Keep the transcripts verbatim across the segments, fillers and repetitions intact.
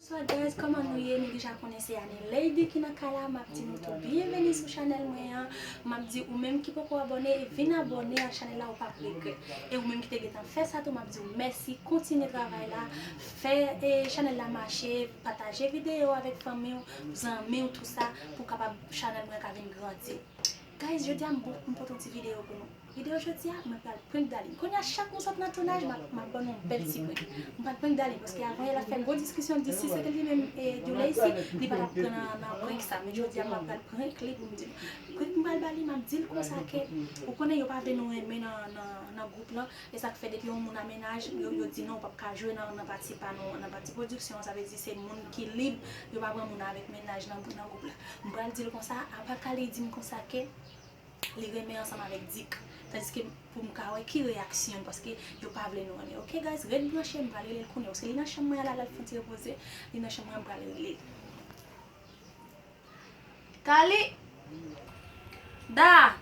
Bonsoir guys, kòman nou ye? Nou deja konnen se Annie Lady ki nan kay la. M ap di nou tou byenveni sou chanèl mwen an. M ap di ou menm ki poko abòne, vin abòne ak chanèl la, ou p ap regrèt. E ou menm ki te gentan fè sa tou, m ap di w mèsi. Kontinye travay la, fè eh, chanèl la mache, pataje videyo avèk fanmi w, zanmi w, tou sa, pou kapab chanèl mwen ka vin grandi. Guys, jodi a m pou- m pote yon ti videyo pou nou. Videyo jodi a, mwen pral prank Darline. Kounye a, chak nou sot nan tounaj, m ap m ap ban nou yon bèl ti prank. M pral prank Darline, paske avan yè l ap fè gwo diskisyon, di si se te li menm eh, Djouleysi, li pa t ap pran nan nan prank sa. Men jodi a, m ap pral prank li pou m di l. Prank m pral ba li, m ap di l konsa ke, ou konnen yo pa vle nou renmen nan nan nan gwoup lan. E sa k fè depi yon moun a mennaj, yo yo di non, ou p ap ka jwe nan nan pati pa nou, nan pati pwodiksyon an, sa vle di se moun ki lib, yo pa pran moun avèk mennaj nan nan gwoup la. M pral di l konsa, apa Kali di m konsa ke li renmen ansanm avèk Dik. Tandiske pou m ka wè ki reyaksyon l, paske yo pa vle nou renmen. Ok guys, ret branche, m pral rele l kounye a, paske li nan chanm mwen la, l al fè yon ti repoze, li nan chanm mwen, m pral rele l. Kali! Da!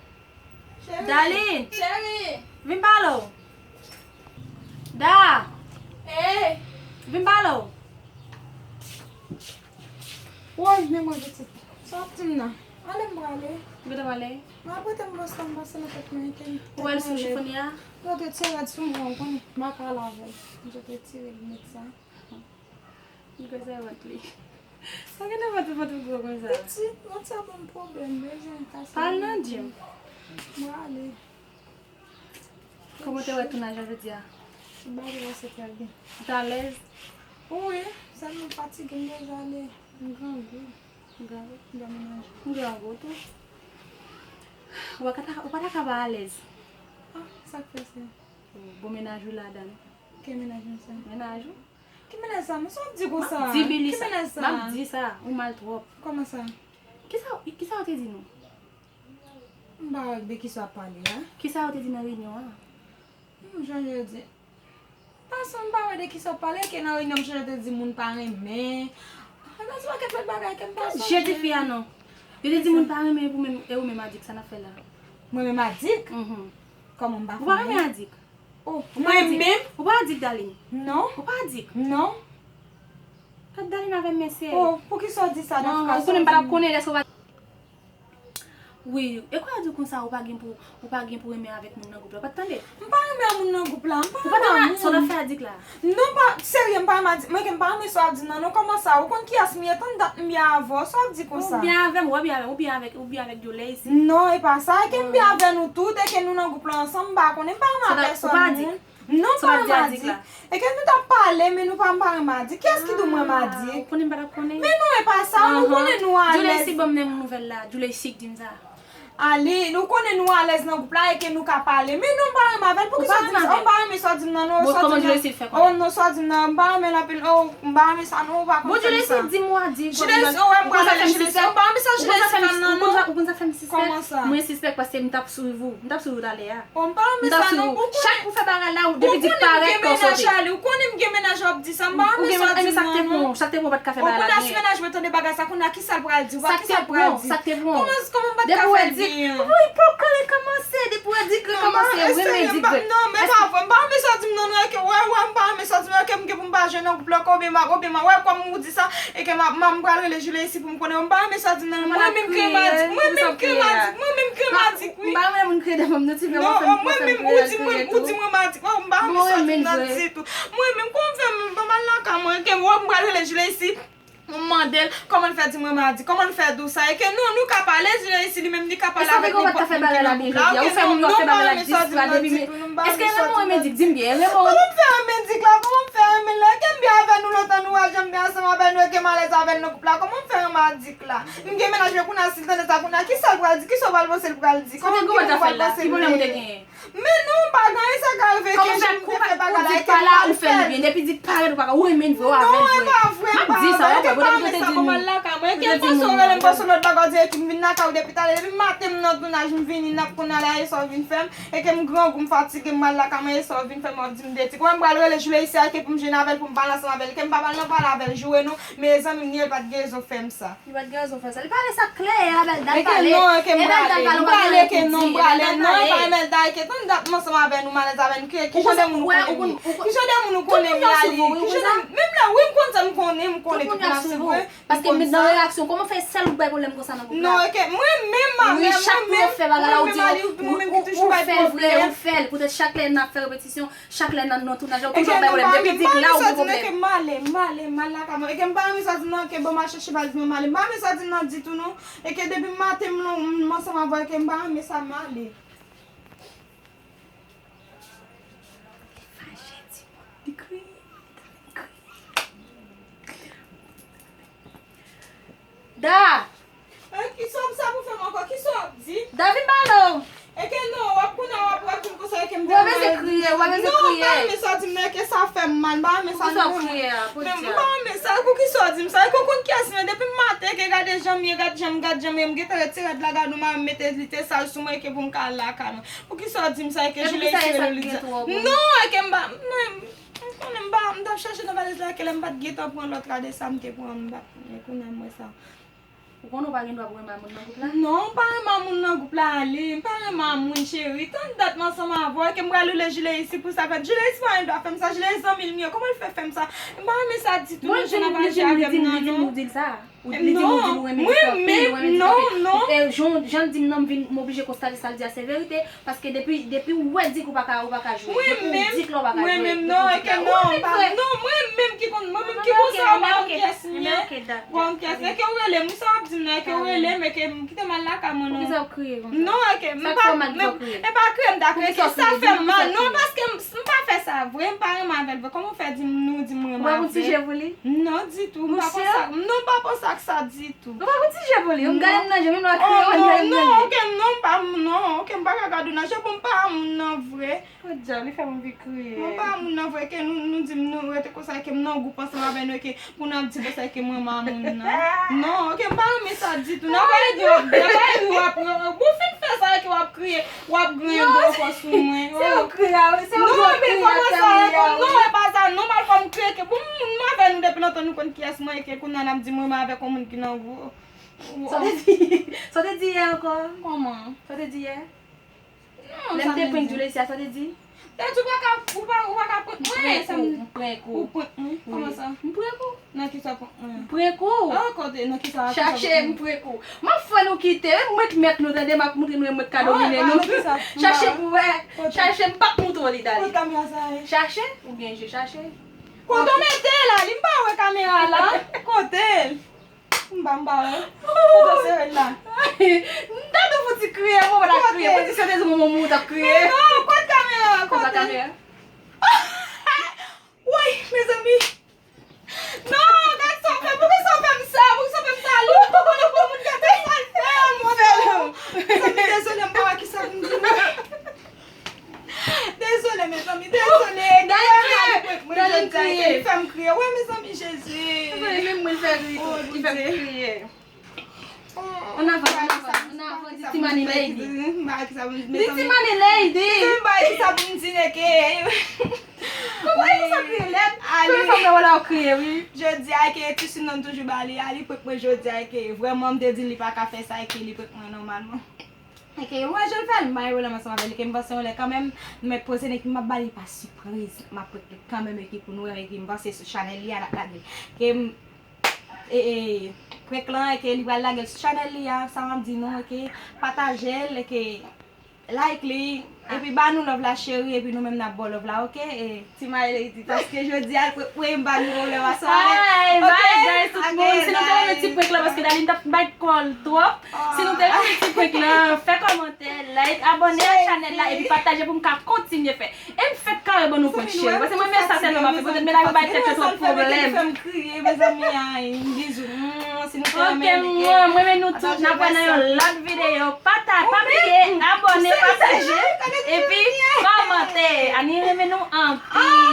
Cheri! Darline! Cheri! Vin pale w! Da! Hey! Vin pale w! Woy, men mwen pitit. Sa w ap di m nan? Ale m prale. Ou gentan prale? Mwen ap rete m bòs la, m pase nan tèt mwen ke m Ou wè l sou chifonya? Yo te tire l sou mwen, ou konnen. M pa ka al avè l. Yo te tire l nèt sa. Li konsa e vant li. Sa gen nan vant ou, vant ou gwo konsa? Pitit, vant sa ban m pwoblèm, bezwen kase. Pale nan djim. M prale. Kòman w te wè tounaj la jodi a? M pa te pase trè byen. Ou t alèz? Wi, sèlman fatige m deja ale. M grangou. M grangou? M pa menaj. M grangou tou. Ou pa ta, ou pa ta ka pa alèz. Ah, sa k fè sa? Bon, menaj ou ladan. Ki menaj mwen sa? Menaj ou? Ki menaj sa? Men sa w ap di konsa? M ap di li sa. Ki menaj sa? M ap di sa. Ou mal twòp. Kòman sa? Kisa, kisa yo te di nou? M pa wè de kisa w ap pale a. Kisa yo te di nan reyinyon an? Hmm, jan yo di. Paske m pa wè de kisa w ap pale, ke nan reyinyon m chanje te di moun pa renmen. Ann di pakèt lòt bagay ke m pa sonje. Je ti fi a non. Yo te di moun pa renmen e ou menm, e ou menm Adik, sa n ap fè la? Mwen menm Adik? Mhm. Kòman m pa konnen? Ou pa renmen Adik? Oh, mwen menm? Ou pa Adik, Darline? Non. Ou pa Adik? Non. Gad Darline avè m, mesye. Oh, poukisa w di sa nan fraz sa? Non, ou konnen m pa t ap konnen lè sa w pa Wi, e kwa di w konsa ou pa gen pou ou pa gen pou renmen avèk moun nan gwoup la, ou pa t tande? M pa renmen ak moun nan gwoup la, m pa renmen ak moun. Ou pa t renmen sa w t ap fè Adik la? Non, pa, serye, m pa renmen Adik, mwen ke m pa renmen sa w ap di m nan, non, kòman sa? Ou konn kiyès m ye, tann dat m ye avè w, sa w ap di konsa? Ou byen avè m, ou byen avè m, ou byen avèk, ou byen avèk Djouleysi? Non, e pa sa, e ke m byen avè nou tout, e ke nou nan gwoup la ansanm, m pa konnen, m pa renmen ak pèsòn moun. Non, m pa renmen Adik. E ke nou t ap pale, men nou pa, m pa renmen Adik. Kiyès ki di w m renmen Adik? Ou konnen m pa t ap konnen. Men non, e pa sa, nou konnen nou alèz. Djouleysi ban m menm nouvèl la, Djouleysi k di m sa. Ale, nou konnen nou alèz nan gwoup la e ke nou ka pale. Men non, m pa renmen avè l. Poukisa w di m sa? Ou pa renmen sa w di m nan, non. Sa w di m nan. Oh, non, sa w di m nan, m pa renmen l anpil. Oh, m pa renmen sa, non, ou pa konn fè m sa. Bon, Djouleysi di m ou a di. Jilesi, oh, wè, m pral rele Jilesi. M pa renmen sa Jilesi fè m nan, non. Ou konn sa, ou konn sa fè m sispèk? Kòman sa? Mwen sispèk paske m t ap swiv ou. M t ap swiv ou talè a. Oh, m pa renmen sa, non. Chak ou fè bagay la, ou depi di parèt kò sote. Ou konnen m gen mennaj, ou ap di sa, m pa renmen sa w di m nan, non. Sa k te bon, ou pa t ka fè bagay la byen. Ou konnen si mennaj mwen tande bagay sa, kounye a kisa l pral di, ou pa kisa l pral di. Sa k te bon, sa k te bon. Kòman, kòman m pa t ka fè l byen? Depi w di, depi w di kòmanse, depi w di ke kòmanse renmen Dik. Non, men pa vre, m pa renmen sa w di m nan, non, e ke, wè, wè, m pa renmen sa w di m nan, e ke m gen pou m pa jwe nan gwoup la, oubyen m ap, oubyen m ap, wè, kòm ou di sa, e ke m ap, m ap, m pral rele Jilesi pou m konnen, m pa renmen sa w di m nan, non, mwen menm ki renmen Adik, mwen menm ki renmen Adik, mwen menm ki renmen Adik, wi. M pa renmen moun kriye devan m, non, ti frè, mwen fè m, mwen fè m kriye, ou di mwen, ou di mwen renmen Adik, wè, m pa renmen sa w di m nan ditou. Mwen menm, kòman m fè m, ban m al lakay mwen, e ke, wè, m pral rele Jilesi. Mwen mande l, kòman l fè di m renmen Adik? Kòman l fè di w sa? E ke non, nou ka pale, Jilesi li menm li ka pale avèk nenpòt moun ki nan gwoup la. Ok, non, non, m pa renmen sa w di m nan ditou, non, m pa renmen sa w di m nan ditou. Èske renmen w renmen Dik? Di m byen, renmen w? Kòman m fè renmen Dik la? Kòman m fè renmen l la? E ke m byen avè nou lontan, nou wè jan m byen ansanm avè nou, e ke m alèz avè nou nan gwoup la. Kòman m fè renmen Adik la? M gen mennaj mwen kounye a, si l tande sa kounye a, kisa l pral di? Kisa w pral panse l pral di? Kòman m pral panse l? Ki pwoblèm ou te genyen? Men non, pa gen anyen, sa ka rive ke jan m te fè bagay la, e ke m pa fè l. Depi Dik parèt ou pa ka, ou renmen l vre, ou avè l vre. Non, e pa vre, e pa vre, e ke m pa renmen sa, kòman l lakay mwen, Ke m panse w rele m panse w lòt bagay, w di epi m vin lakay ou depi talè, depi maten m nan tounaj m vini n ap konn ale a, e sa w vin fè m, e ke m grangou m fatige m al lakay mwen, e sa w vin fè m w ap di m de ti. Kouman m pral rele Julie isi a ke pou m jwenn avè l pou m pale ansanm avè l, ke m pa pral nan pale avè l joure non, mezanmi m li e l pa t gen rezon fè m sa. Li pa t gen rezon fè sa. Li pale sa klè, e la bèl dal pale. E ke non, e ke m prale. M prale, ke non, m prale. Non, e pa Imelda, e ke tann dat m ansanm avè nou, m alèz avè nou. Ki, ki jan de moun ou konnen m ye? Ki jan de moun ou konnen m ye, Ali? Ki jan de, menm lè, wi, m konn sa m konnen, m konnen tout moun ap swiv ou. Paske m nan reyaksyon, kòman fè sèl ou k bay pwoblèm konsa nan gwoup la? Non, e ke mwen menm, mwen menm, mwen menm, mwen menm, Ali, ou menm ki toujou bay pwoblèm. Ou fè l vre, ou fè l. Poutèt chak lè n ap fè repetisyon, chak lè nan, nan tounaj la, ou toujou ap bay pwoblèm. Depi di k la, ou gen pwoblèm. E ke m pa renmen sa w di non, ke m ale, m ale, m al lakay mwen. E ke m pa renmen sa w di non, ke ban m al chèche valiz mwen, m ale. M pa renmen sa w di non ditou non. E ke depi maten m, m ansanm avè w, e ke m pa renmen sa, m ale. Li fache, timoun. Li kriye. Li kriye. Da! E, kisa w sa pou fè m ankò? Kisa w ap di? Da vin pale w! E ke non, w ap konnen w ap, w ap vin konsa e ke m te mal. Ou pa bezwen kriye, ou pa bezwen kriye. Non, m pa renmen sa w di m nan, e ke sa fè m mal, m pa renmen sa non. Poukisa w kriye a? Pou di a. Men m pa renmen sa, poukisa w di m sa? E ke w konn kiyès m ye depi m maten, e ke gade jan m ye, gad jan m, gad jan m ye, m gentan retire rad la, gade w, m a mete li te sal sou mwen, e ke pou m ka al lakay mwen. Poukisa w di m sa? E ke Julie isi rele w li di sa. Non, e ke m pa, m, m konnen m pa, m t ap chache nan valiz la, e ke lè m pa t gentan pran lòt rad e sa m te pran, m pa, e kounye a m wè sa. Ou konnen w pa gen dwa pou renmen moun nan gwoup la? Non, m pa renmen moun nan gwoup la, Ali. M pa renmen moun, cheri. Tann dat m ansanm avè w, e ke m pral rele Julie isi pou sa fèt. Julie isi pa gen dwa fè m sa. Julie zanmi l m ye. Kòman l fè fè m sa? M pa renmen sa ditou, non, jan n ap aji avè m nan, non. Ou di m, ou di l sa? Ou, li di m, ou di l ou renmen li anpil, ou renmen li anpil. Non, non, non. E jan, jan l di m nan, m vin, m oblije konstate sa l di a se verite, paske depi, depi ou wè di k ou pa ka, ou pa ka jwe. Depi ou di k la ou pa ka jwe. Mwen menm, non, e ke non, pa, non, mwen menm ki konn, mwen menm ki konsa, ou pa konn kiyès m ye. Ou pa konn kiyès m ye, e ke ou rele m, wi sa w ap di m nan, e ke ou rele m, e ke m kite m al lakay mwen, non. Poukisa w kriye konsa? Non, e ke m pa, e pa kriye m ta kriye, e ke sa fè m mal, non, paske m, m pa fè sa vre, m pa renmen avè l vre. Kòman w fè di m, nou di m renmen avè l? Ou pa konn ti je pou li? Non, ditou. M pa konsa, non, m pa panse ak sa ditou. Ou pa konn ti je pou li? M gade m nan je, menm lè w ap kriye, w gade m nan je. Non, oke, non, m pa, non, oke, m pa ka gade w nan je, bon, m pa moun nan vre. O djab, li fè m anvi kriye. M pa moun nan vre, ke nou, nou di m nou rete konsa, ke m nan gwoup ansanm avè nou, ke pou n ap di konsa, ke m renmen moun nan. Non, oke, m pa renmen sa ditou. Nan pale di w ap, nan pale di w ap, bon, fin fè sa, ke w ap kriye. W ap griyen do ankò sou mwen. Se ou kriye a, se ou jwe kriye a fè m ri a, wi. Non, e pa sa, non, m al fè m kriye ke, bon, m avè nou depi lontan, nou konn kiyès mwen ye, ke kounye a n ap di m renmen avèk yon moun ki nan gwo. Sa w te di, sa w te di yè ankò? Kòman? Sa w te di yè? Non, lè m te prank Julie isi a, sa w te di? Tèt ou pa ka, ou pa, ou pa ka prank mwen, sa m, m prank ou. Ou prank mwen? Kòman sa? M prank ou. Nan kisa prank mwen? M prank ou. Ah, kote, nan kisa, kisa prank mwen? Chache, m prank ou. M ap fè nou kite, e mwen k mèt nou, tande, m ap montre nou, e mwen k ka domine nou. Chache pou wè, chache, m p ap montre w li, dale. Kote kamera sa ye? Chache, ou gen je, chache. Kote w mete la, li m pa wè kamera la. Kote l? M pa, m pa wè. Kote w sere l la? M tande w fouti kriye, mwen pa ta kriye. Kote? Pou ti se te moun moun ou t ap kriye. Men non, kote kamera? Kote kamera? Woy, mezanmi. Non, gad sa w fè m. Poukisa w fè m sa? Poukisa w fè m sa? Li pa konnen pou moun gade sa l fè m. Mezanmi, dezole, m pa wè kisa pou m di nou. Dezole, mezanmi, dezole. Gade kriye, gade kriye. Li fè m kriye. Wi, mezanmi, Jezi. Menm mwen fè ri tou, li fè m kriye. An avan, an avan, an avan, di Ti Money Lady. Di Ti Money Lady. Kòman e sa kriye lèd? Premye fwa m wè w la w kriye, wi. Jodi a ke ti sou nan toujou ba li a, li prank mwen jodi a ke vrèman m te di li pa ka fè sa e ke li prank mwen nòmalman. E ke mwen jan l fè l, m pa gen pwoblèm ansanm avè li, ke m panse yon lè kanmenm, m mèt poze nèg m ap ba li pa sipriz, m ap prank li kanmenm e ke pou nou wè e ke m panse sou chanèl li a l ap lage l. Ke m, e, e, prank lan e ke li pral lage l sou chanèl li a, sa m ap di nou e ke pataje l e ke like li, epi ba nou love la cheri, epi nou menm n ap ba w love la, oke? E, Ti Money Lady, paske jodi a, pou, pou m ba nou pwoblèm ansanm avè l. Hi, bye guys, tout moun. Si nou te renmen ti prank lan, paske Darline t ap bay kò l twòp. Si nou te renmen ti prank lan, fè kòmantè, like, abòne ak chanèl la, epi pataje pou m ka kontinye fè. E m fèk kare ban nou prank, cheri. Paske mwen menm sa sèlman m ap fè. Poutèt medam yo bay tèt yo twòp pwoblèm. Fè m kriye, mezanmi, ay, bizou. Mm, si nou te renmen, like, mwen renmen nou tout. N ap wè nan yon lòt videyo. Pata, pa bliye, abòne, pataje, epi kòmante. Ani renmen nou anpil.